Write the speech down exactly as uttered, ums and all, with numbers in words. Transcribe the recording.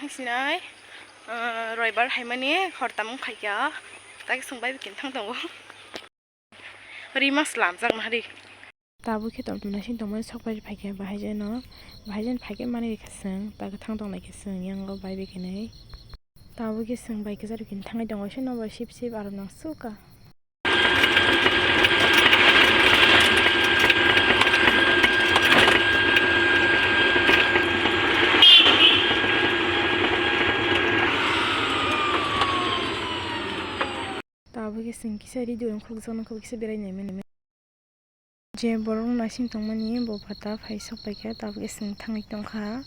Sinai, ah, roibar haimani hortam wngkhaikha, tak chwng bai bikin thang tongo. Rima slamjak nahari. Tabuk khe tongthok naising tongmani sok bai phaikha, bahai jeno, bahai jeno phaikhe mani rikha chwng, tak thang tong laikha chwng, yango bai bikinwi. Tabuk khe chwng bai kwcharo kini thangwi tongo, seno bai sip sip aro nang suka. Tabuk khe chwng kisa ri dui rok khulukjaknai khe kisa berai naimani. Je borok naising tongmani bo phatha phai sok paikha, tabuk khe chwng thangwi tongkha.